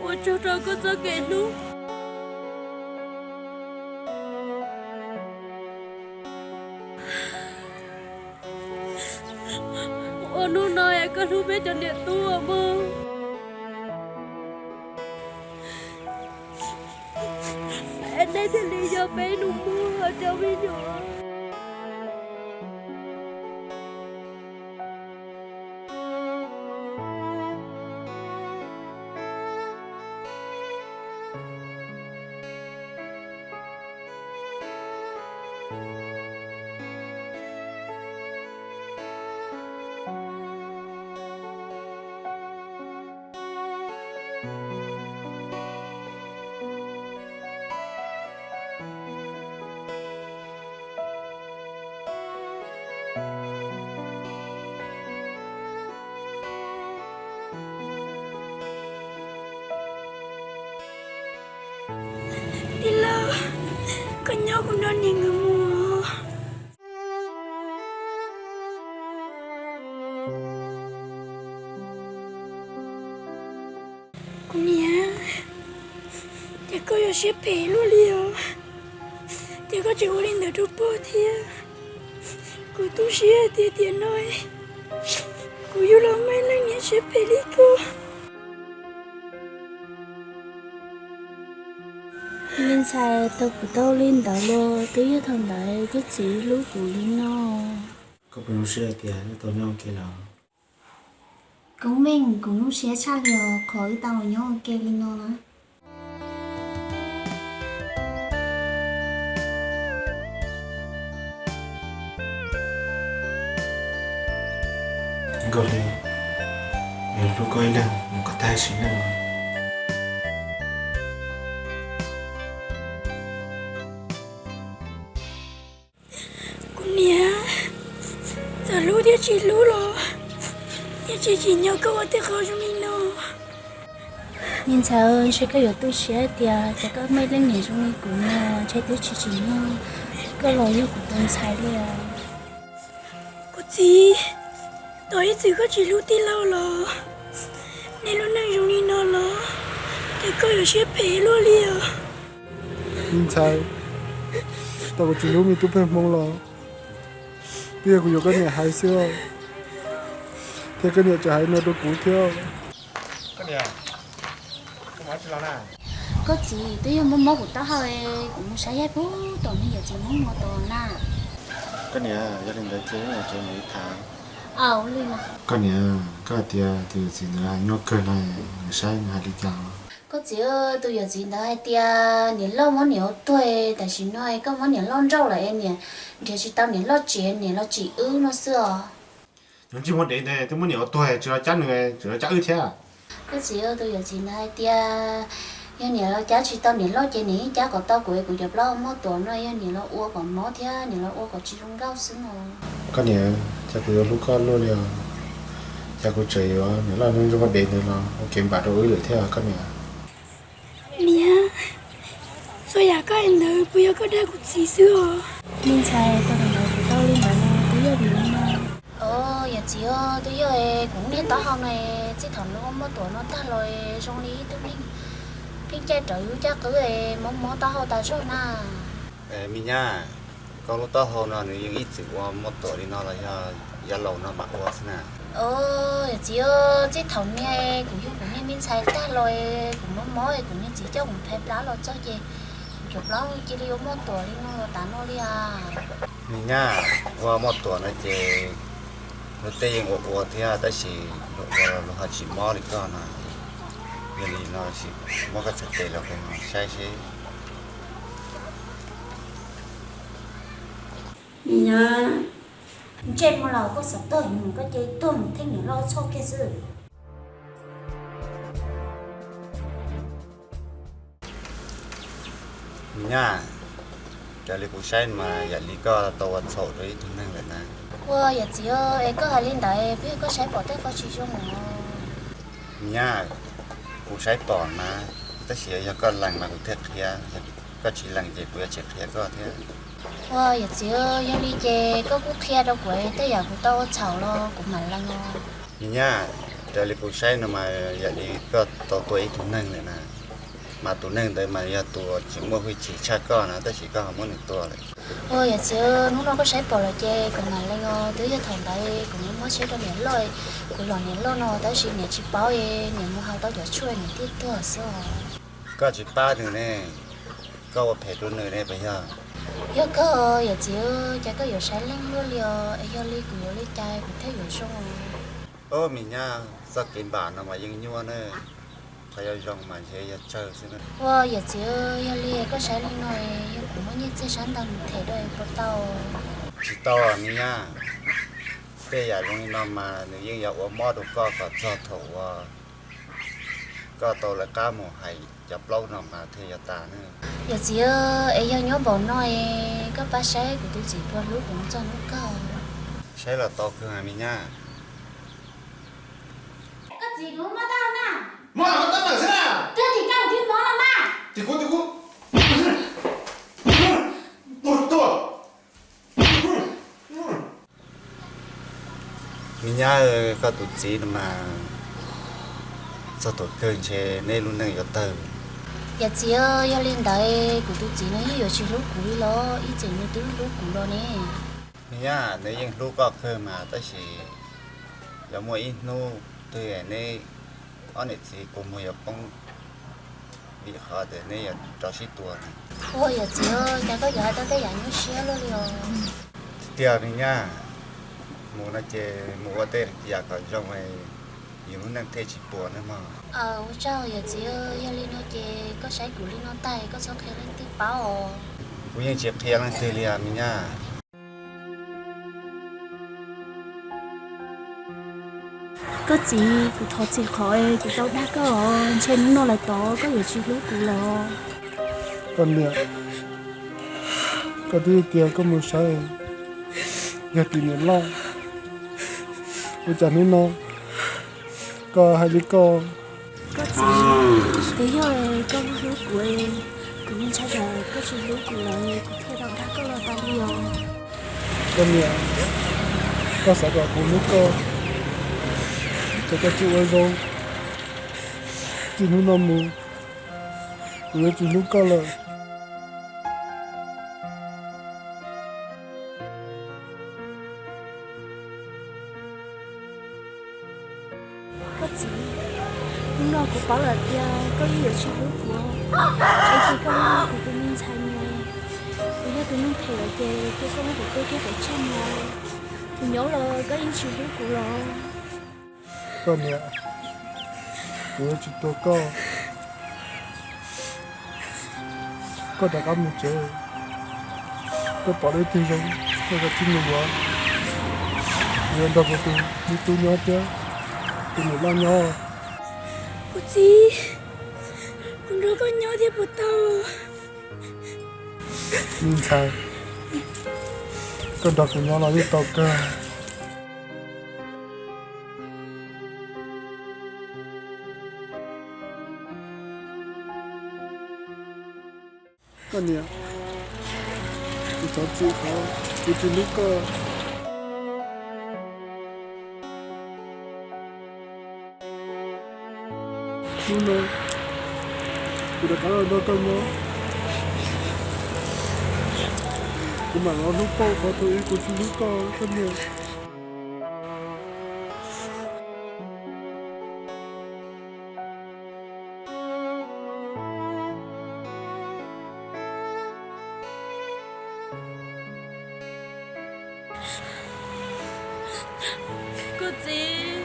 Ua tsaug rau koj txoj kev hlub. Ua hnub no es koj hlub peb cov niam tub mog, es nej thiaj li yog peb nus muag cov me nyuam. Tij laug, koj nyob kuv nrog niam nkawd mus. Kuv niam, ces koj yuav siab phem luaj li os, ces koj tseem ua li ntawd rau pog thiab. Kuv tu siab tiag tiag no, kuv yuav los muaj leej niam siab phem li koj. Me ntxhais, tau kuv tau li ntawd los twb yog thaum ntawd koj txiv hlub kuv li no. Koj puas zoo siab tias wb tau nyob ua ke lawm? Koob Meej, kuv zoo siab tshaj li os qhov wb tau los nyob ua ke li no na. Nkauj Hli, yuav hlub koj ib leeg mus kom tag sim neej no. Kuv niam, txawm hlub thiab tsis hlub los yeej tsis tsim nyog koj ua tej qhov zoo li no. Me ntxhais, ntshe koj yuav tu siab tias cas koj muaj leej niam zoo li kuv no, ntshe twb tsis tsim nyog koj los yog kuv tus ntxhais li os. Kuv txiv, tos ib txwm koj tsis hlub tij laug los, nej lub neej zoo li no los, ces koj yuav siab phem luaj li os. Me ntxhais, tos kuv tsis hlub me tub pheej hmoo los twb yog kuv yuav koj niam hais xwb, thiab koj niam tseem hais no rau kuv thiab. Koj txiv, twb yog mob mob kuv taub hau, kuv mus saib yaig puag tom me yawm txiv Hmoob no tos na. Koj niam, yog li ntawd ces wb mus tsev mus ib tham. Koj niam, koj hais tias tus yawm txiv ntawd nyuaj kawg no, nws saib nws hais li cas? Koj txiv, tus yawm txiv ntawd hais tias niam loj muab niam ua tuag, tam sim no koj muab niam loj nrauj lawm es niam nrhiav tsis tau niam loj tsim, niam los tsim wb no xwb os. Nws ntsej muag dev ntawd twb muab niam ua tuag tsis los cab nws, tseem los cab wb thiab. Koj txiv, tus yawm txiv ntawd hais tias yog niam los cab tsis tau niam loj ces niam yeej cab kom tau kuv, kuv cov plaub muaj tuam no, yog niam los ua kom mob thiab niam los ua kom tsis zoo nkauj xwb no. Koj niam, cas kuv yuav hlub koj luaj li os, cas kuv tseem yuav niam loj ntsej muag dev ntawd los ua kev npam rau wb lawm thiab koj niam. Niam, txhua yam koj hais ntawd puas yog koj dag kuv txiv xwb os? Me ntxhais, tau ntawd kuv tau li ntawd no twb yog vim li no. Os, yawm txiv, twb yog kuv niag taub hau no, txij thaum nws ua muaj tuam no tag los zoo li ib tug neeg pheej caij rawv yus caj qwb, mob mob taub hau tas zog na. Me nyab, koj lub taub hau no nws yeej ib txwm ua muaj tuam li no los yog yav laus no mam ua xwb na? Os, yawm txiv, txij thaum niag kuv yug kuv niag me ntxhais tag los kuv mob mob, kuv niag txiv coj kuv phais plab los txog ces kuv cov plaub cia li ua muaj tuam li no los tas no li as. Me nyab, ua muaj tuam no ces luag tej yeej ua ua thiab tab sis luag ua los luag ho tsis mob li koj no. Yog li no sim muab koj txhais tes los kuv saib seb. Me nyab, ntsej muag los koj xav tuag mus koj cia li tuag mus, theej niam loj txhoj kiag xwb. Me nyab, raws li kuv saib mas yam li koj tau ua txhaum rau ib tug neeg lawm na. Ua yawm txiv, es koj hais li ntawd puas yog koj saib pom tej qhov tsis zoo os? Me nyab, kuv saib pom na, tab sis yog koj lees mas kuv thiaj qhia, yog koj tsis lees ces kuv yuav tsis qhia koj thiab. Ua yawm txiv, yog li ces koj kuj qhia rau kuv tej yam kuv tau ua txhaum los kuv mam lees os. Me nyab, Raws li kuv saib no mas yam li koj tau tua ib tug neeg lawm na, mas tus neeg ntawd mas yog tus tsis muaj hwj chim tshaj koj na, tab sis koj ho muab nws tua lawm. Ua yawm txiv, hnub no koj saib pom lawm ces kuv mam lees os, twb yog thaum ntawd kuv muab siab rau niam loj, kuv los niam loj no tab sis niam tsis paub, niam mus hau tau cov tshuaj niam thiaj tuag xwb. Koj tsis pab nws ne, koj ua phem rau nws ne puas yog? Yog kawg yawm txiv, cas koj yuav saib leej luaj li os, es yog li kuv yuav li cas kuv thiaj yuav zoo? Ob, me nyab, txoj kev npam no mas yeej nyuaj na, qhov yuav zoo mas ntshe yog tsawg xwb na. Ua yawm txiv, yog li koj saib li no, yog kuv muab nyiaj txiag sab ntawd mus them rau puas tau? Tsis tau, me nyab. Tej yam zoo li no mas nws yeej yuav ua mob rau koj kom txog thaum uas koj tau lawv qab mus hais cov plaub no mas thiaj yuav tas ne. Yawm txiv, es yog nyob npaum no es koj pab saib kuv tus txiv puas hlub kuv txog hnub kawg. Saib los tau kawg, me nyab. Koj txiv, kuv mob tau na. Mob los mob tab meeg xwb na. Twb tim koj twb mob los mas. Tim kuv, tim kuv. Me nyab, koj tus txiv no mas txog thaum kawg ntshe neb lub neej yuav tawg. Yawm txiv, yog li ntawd kuv tus txiv no yeej yuav tsis hlub kuv li los? Ib txwm nws twb hlub kuv los ne. Me nyab, nws yeej hlub koj kawg mas, tab sis yuav muaj ib hnub twg neb ob niam txiv kua muag yuav poob vim qhov tias neb yuav rov sib tua no. Ua yawm txiv, cas koj yuav hais tau tej yam nyuaj siab luaj li os. Tiag, me nyab, mus no ces mus ua tej yam kom zoo, yus lub neej thiaj tsis puas nawb mog. Ua tsaug yawm txiv, yog li no ces koj saib kuv li no tag koj txhob qhia leej twg paub os. Kuv yeej tsis qhia leej twg li os, me nyab. Koj txiv, kuv thov txim qhov kuv tau dag koj, ntshe hnub no lawm tod koj yuav tsis hlub kuv lawm. Koj niam, koj twb tias koj mus saib, yog tim niam loj, ua cas hnub no koj hais li koj? Koj txiv, twb yog koj hlub hlub kuv, kuv ntshai tsam koj tsis hlub kuv lawm kuv thiaj tau dag koj los tas li os. Koj niam, koj xav kom kuv hlub koj, ces koj tsis ua zoo, txij hnub no mus kuv yuav tsis hlub koj lawm. Koj txiv, hnub no kuv paub lawm tias koj yeej yuav tsis hlub kuv, es cia koj hlub kuv tus me ntxhais mus. Kuv yog tus neeg phem lawm ces cia koj muab kuv tua kiag pem tshaj mus. Kuv nyob los koj yeej tsis hlub kuv los? Koj niam, kuv yuav tsis tua koj. Koj rov qab mus tsev, koj pom leej twg zoo koj kav tsij mus yuav. Kuv yuav nrog kuv tus me tub nyob thiab tus niam loj nyob. Kuv txiv, kuv nrog koj nyob thiab puas tau? Me ntxhais, koj nrog kuv nyob los yeej tau kawg. Koj niam, kuv thov txim qhov kuv tsis hlub koj. Hnub no kuv rov qab los nrog koj nyob, kuv mam los hlub pauj qhov thaum ub kuv tsis hlub koj, koj niam. Koj txiv,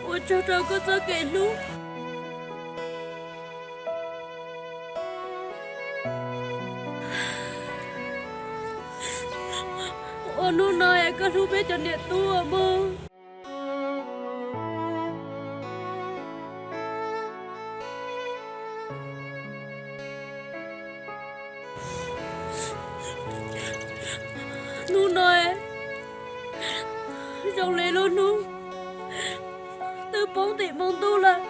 ua tsaug rau koj txoj kev hlub. Ua hnub no es koj hlub peb cov niam tub mog. Hnub no zoo li lub hnub twb poob tim hmo ntuj lawm.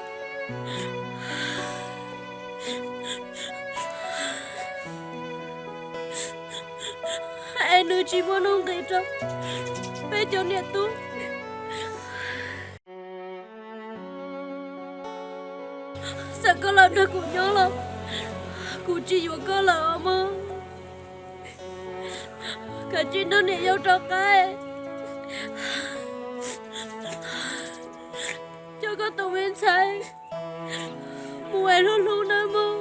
es nws tsis muaj nuj nqis rau peb cov niam tub. Txawm koj los nrog kuv nyob los kuv tsis yuav koj lawm os mog. Kav tsij nrog niam yau rov qab, coj koj tus me ntxhais mus es hlub hlub nawb mog.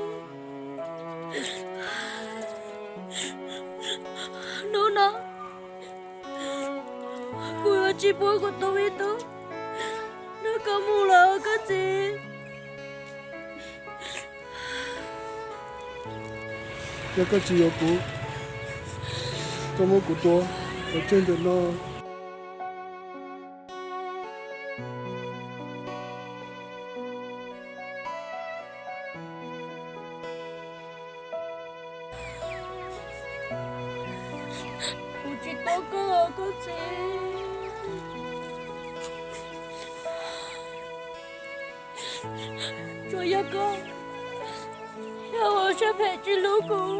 Hnub no kuv yuav tsis pub kuv tus me tub nrog koj mus lawm koj txiv. Yog koj tsis yuav kuv, koj muab kuv tua kom tseg ntawm no. Kuv tsis tua koj, koj txiv. Tsuas yog koj yog ua siab phem tsis hlub kuv.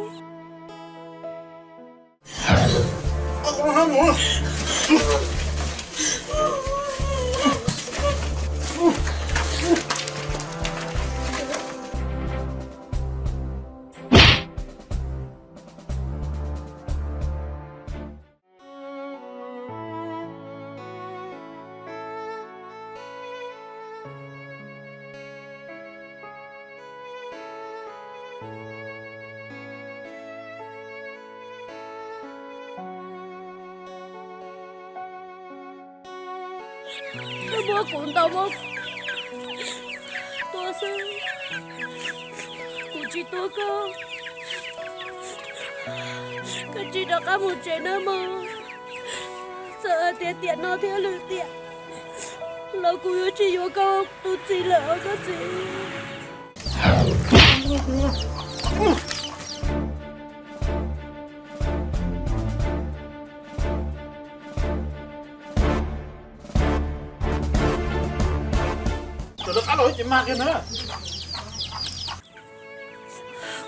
Koj muab kuv ntaus muab tua xwb, kuv tsis tua koj. Koj tsis rov qab mus tsev nawb mog. Txawm hais tias tiam no thiab lwm tiam los kuv yuav tsis yuav koj tus txiv lawm os koj txiv.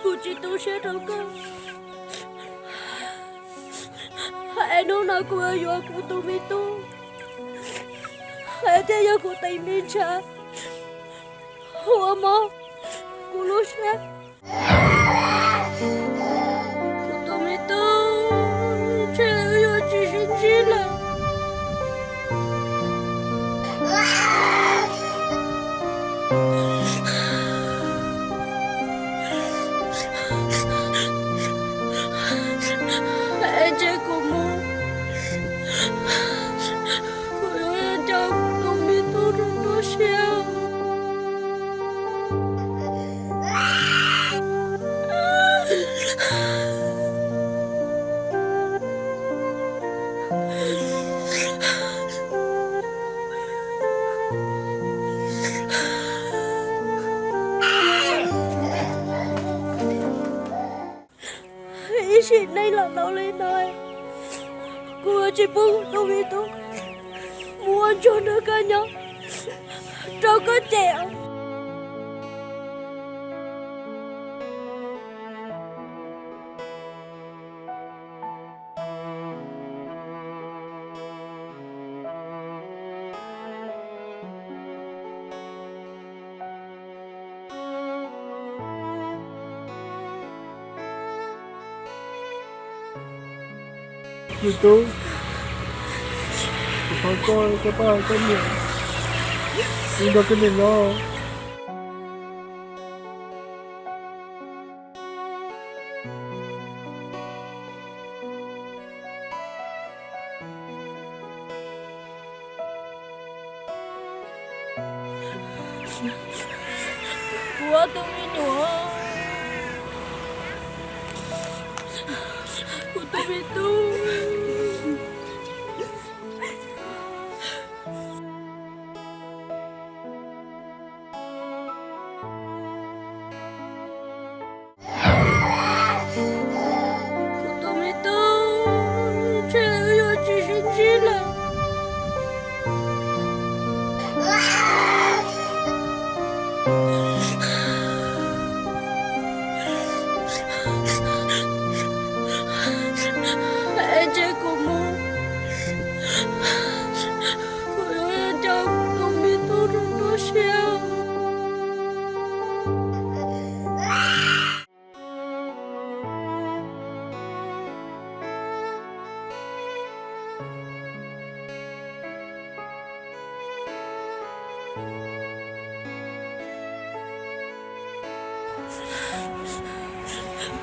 Kuv tsis tu siab rau koj. Es hnub no kuv yuav kuv tus me tub, es thiaj yog kuv tus me ntxhais ua mob kuv lub siab. Kuv tus me tub, ntshe wb yuav tsis sib ntsib lawm. Es ntshe kuv mus, kuv yuav coj kuv tus me tub rau nruab siab. Ib sim neej los tau li no, kuv yuav tsis pub kuv tus me tub mus ua ntsuag nrog koj nyob rau koj cem. Me tub, kuv thov koj, koj pab koj niam, kuv nrog koj niam nyob. Kuv tus me nyuam, kuv tus me tub. Kuv tus me tub, ntshe wb yuav tsis sib ntsib lawm.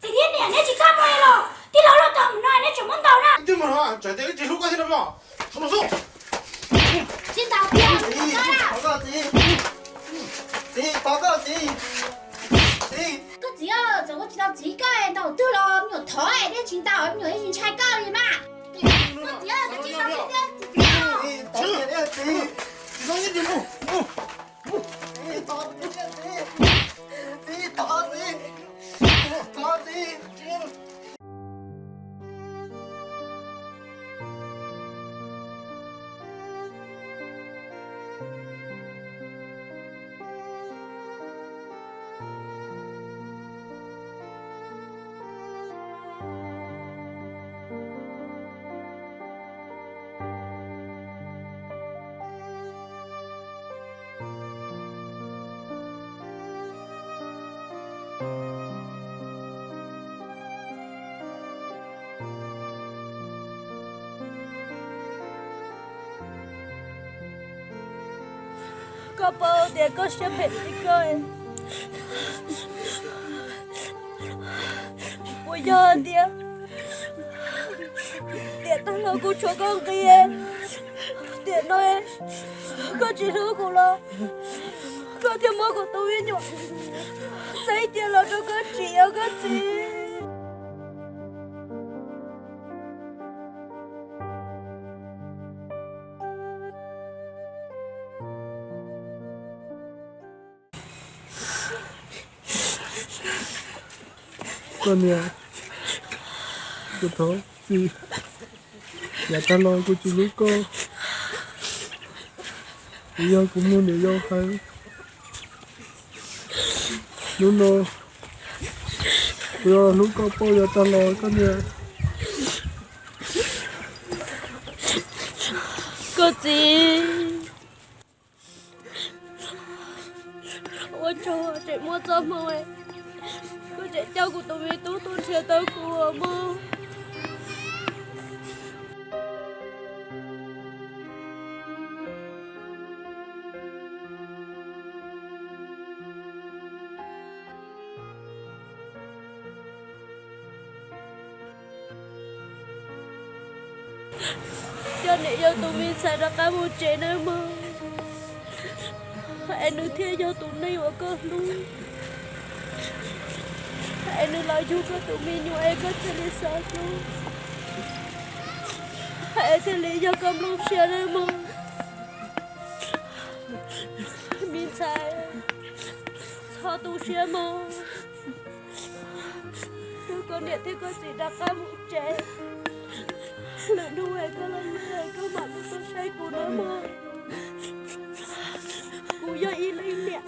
Txiv thiab niam, neb tsis txhob mus li los, tij laug los tau mus no neb tseem muab ntaus na. Twb mus no tsam tias wb tsis hlub koj thiab no los. Tsis ntaus tiag, txiv, thov koj, txiv. Txiv, koj txiv, txawm koj tsis tau txiv koj ntaus twg los me nyuam thov es thiaj tsis ntaus, me nyuam yeej tsis ntshai koj li mas. Koj txiv, koj tsis tau txiv, txiv, txiv, txiv, txiv, thov txiv, txiv, thov txiv, txiv. Koj paub tias koj siab phem li koj, puas yog tias tiam tag los kuv tshuav koj nqi, tiam no koj tsis hlub kuv los koj thiaj muab kuv tus me nyuam txeeb cia los rau koj txiv, koj txiv. Koj niam, kuv thov txim, yav tag los kuv tsis hlub koj, kuv yog kuv muaj niam yau heev. Hnub no kuv yuav hlub koj pauj yav tag los koj niam. Koj txiv, ua tsaug tseem muaj txoj hmoo, koj tseem coj kuv tus me tub tuaj nrhiav tau kuv mog. Coj niam yau tus me ntxhais rov qab mus tsev nawb mog, es nws thiaj yog tus neeg uas koj hlub, es nws los yug koj tus me nyuam es koj thiaj li xav hlub, es thiaj li yog koj nplooj siab nawb mog. Me ntxhais, txhob tu siab mog. Koj niam thiab koj txiv rov qab mus tsev, lwm hnub es koj los yug es koj mam li tuaj saib kuv nawb mog. Kuv yog ib leej niam,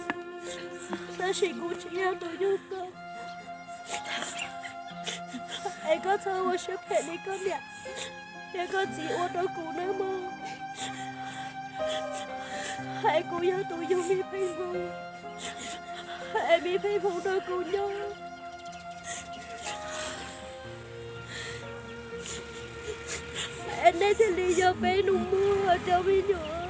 tab sis kuv tsis yog tus yug koj, es koj txhob ua siab phem li koj niam thiab koj txiv ua rau kuv nawb mog. Es kuv yog tus yug me pheej hmoo, es me pheej hmoo nrog kuv nyob, es nej thiaj li yog peb nus muag rau me nyuam.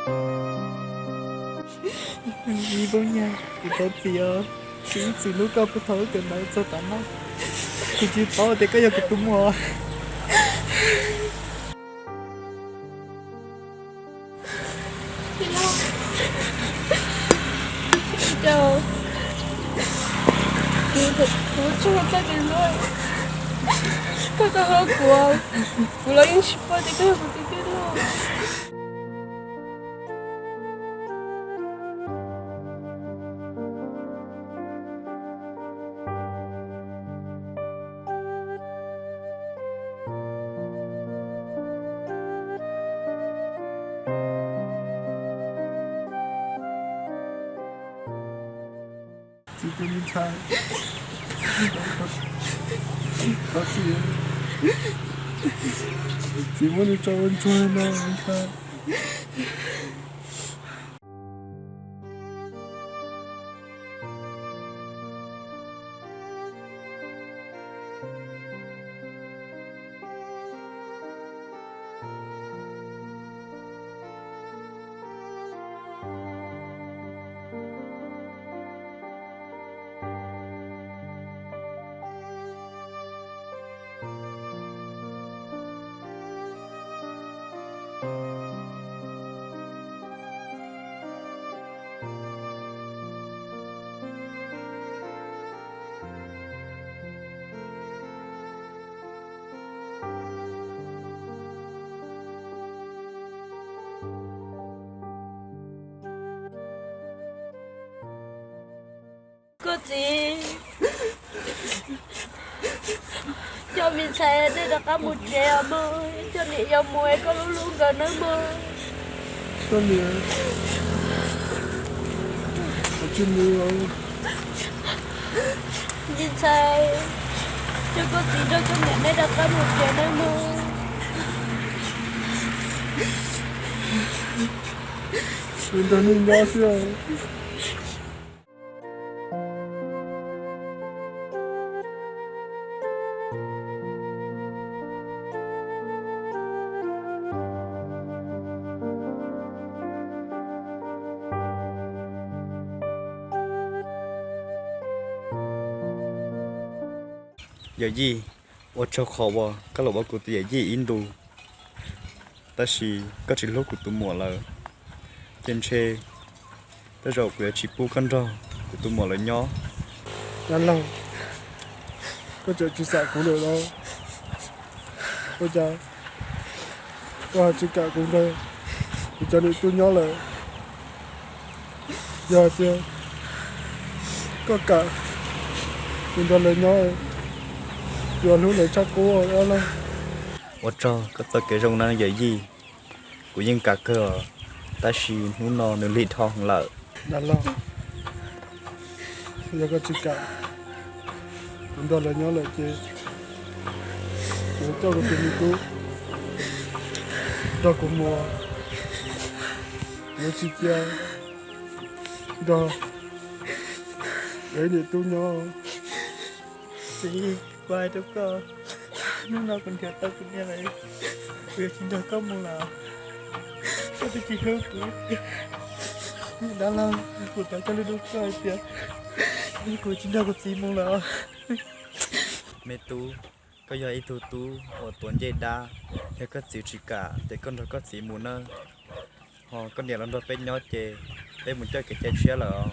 Ib Npoob Nyaj, kuv thov txim os, txij ib txwm hnub koj puag thaum wb kawm ntawv txog tav no, kuv tsis paub tias koj yog kuv tus muam. Tij laug, kuv, kuv tsuas txoj kev hlub, koj tau hlub kuv, kuv los yeej tsis paub tias koj yog kuv tus tij laug. Txiv, tus me ntxhais, thov txim, txiv muab nws tso ua ntsuag no me ntxhais. Koj txiv, coj me ntxhais nej rov qab mus tsev os mog, coj niam yau mus es koj hlub hlub nkawd nawb mog. Koj niam, koj tsis mus. Me ntxhais, coj koj txiv nrog koj niam nej rov qab mus tsev nawb mog. Nrog nej nyob xwb. Yawm yij, ua tsaug qhov uas koj los ua kuv tus yawm yij ib ntus, tab sis koj tsis hlub kuv tus muam lawm, ces ntshe tej zaum kuv yuav tsis pub koj nrog kuv tus muam lawv nyob. Dab laug, koj tseem tsis xam kuv lawm los? Ua cas koj ho tsis kam kuv nrog kuv cov niam tub nyob lawm? Yog tias koj kam kuv nrog lawv nyob, kuv yuav hlub lawv tshaj qub dab laug. Ua tsaug koj txoj kev zoo na yawm yij, kuv yeej kam kawg os, tab sis hnub no nws lig dhau heev lawm. Dab laug, yog koj tsis kam kuv nrog lawv nyob lawm ces kuv coj kuv tus me tub nrog kuv mus, kuv tsis cia nrog lawv niam tub nyob. Txiv, kuv hais rau koj, hnub no kuv nrhiav tau kuv niam lawm, kuv yuav tsis nrog koj mus lawm. Koj twb tsis hlub kuv. Dab laug, kuv thov koj lub hlub koj hais tias kuv tsis nrog kuv txiv mus lawm. Me tub, koj yog ib tug tub uas tuav ncej dab, yog koj txiv tsis kam ces koj nrog koj txiv mus nawb. Ho koj niam los nrog peb nyob ces peb mus coj kev cai tshiab lawm os.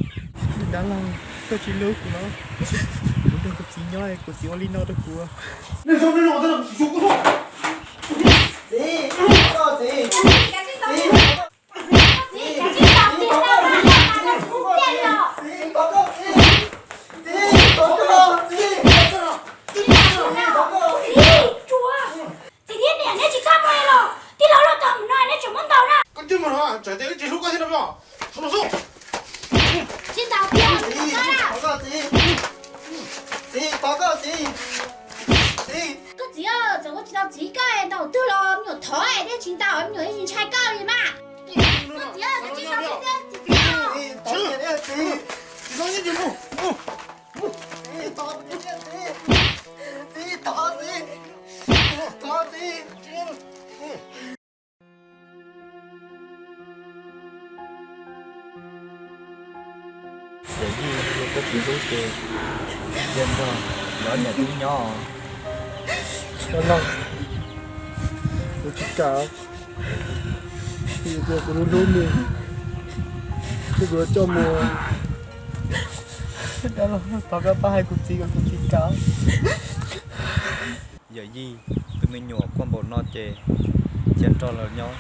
Dab laug, koj tsis hlub kuv los? Kuv nrog kuv txiv nyob es kuv txiv ua li no rau kuv. Txiv thiab niam, neb tsis txhob mus li los? Tij laug loj tau mus no neb tseem muab ntaus na. Koj cia mus no, tsam tias wb tsis hlub koj thiab no. Tsis ntaus tiag, txiv, thov koj, txiv. Koj txiv, txawm ua tsis tau txiv koj ntaus twg los me nyuam thov thiab tsis ntaus, me nyuam yeej tsis ntshai koj li mas. Koj txiv, koj tsis ntaus tiag, txiv, txiv. Tsis txhob nyob ces mus, mus. Txiv, thov txiv, txiv, thov txiv, thov txiv. Yawm yij, yog koj tsis hlub ces cia nrog lawv niam tub nyob. Dab laug, kuv tsis kam, vim tias kuv hlub hlub nws, ces kuv yuav coj mus. Dab laug, thov koj pab hais kuv txiv kom kuv txiv kam. Yawm yij, tus me nyuam quaj npaum no ces cia nrog lawv nyob,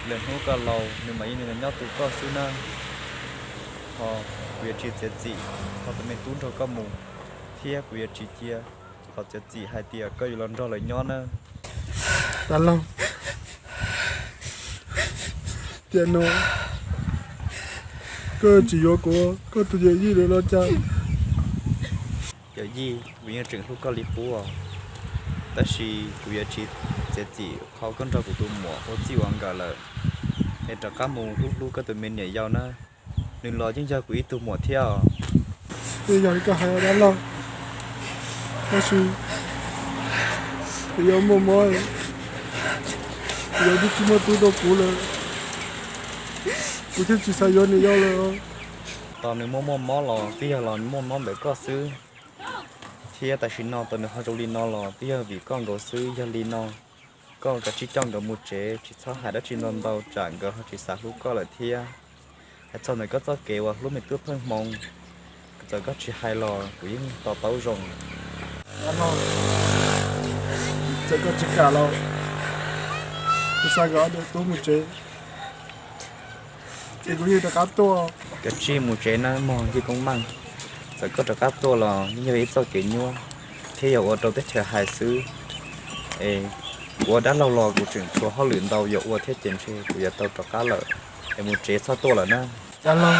lwm hnub koj laus nws mam li nyob tu koj xwb nawb. Ho kuv yuav tsis txiav txim qhov tus me tub nrog koj mus, thiab kuv yuav tsis cia qhov txiav txim hais tias koj yuav los nrog lawv nyob nawb. Dab laug, tiam no koj tsis yuav kuv, koj tus yawm yij lawm los cas? Yawm yij, kuv yeej tseem hlub koj li qub os, tab sis kuv yuav tsis txiav txim qhov koj nrog kuv tus muam ua txij ua nkawm lawm, es rov qab mus hlub hlub koj tus me niam yau nawb. Nws los yeej yog kuv ib tug muam thiab os. Yeej yog li koj hais dab laug, tab sis kuv yuav muaj mob, kuv yuav twb tsis muaj tub rau kuv lawm, kuv thiaj tsis xav yuav niam yau lawm. Tos nws muaj muaj mob los twb yog los muaj mob ntawm koj xwb, thiab tam sim no tos nws ho zoo li no los twb yog vim koj nkaus xwb. Yog li no koj kav tsij coj nkawd mus tsev, tsis txhob hais dab tsi ntau ntau tsam nkawd ho tsis xav hlub koj lawm thiab. Hais txog ntawm koj txoj kev uas hlub me tub pheej hmoov, txawm koj tsis hais los kuv yeej to taub zoo. Txawm koj tsis kam los kuv xa nkawd ob niam tub mus tsev, ces kuv yeej rov qab tuaj. Kav tsij mus tsev nawb mog Yij Koob Meej. Txawm koj rov qab tuaj los yeej yog ib txoj kev nyuaj thiab yog ua rau teb chaws hais xwb. Es kuv ua dab laug los kuv tseem tshuav hauj lwm ntau yuav ua thiab ces ntshe kuv yuav tau rov qab lawm. Es mus tsev txhob tuaj lawm na. Dab laug,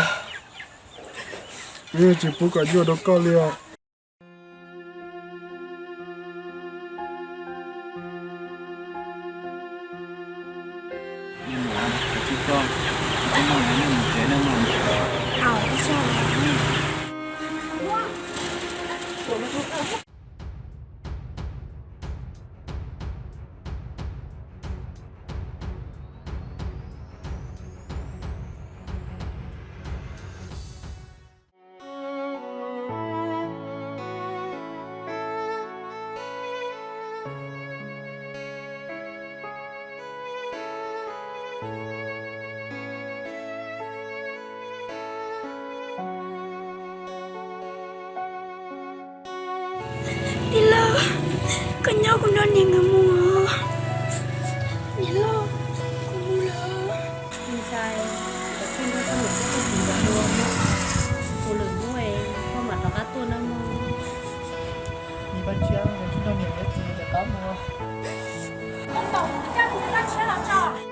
kuv yeej tsis pub kom nyuaj rau koj li os. Tij laug, koj nyob kuv nrog niam nkawd mus. Niam loj, kuv mus lawm. Ntxhais, koj nrog koj niam thiab koj txiv nkawd mus, mus lwm hnub koj mam rov qab tuaj nawb mog. Pab Tshiab, kuv nrog niam thiab txiv rov qab mus. Ntau, koj mus pab Tshiab los tso.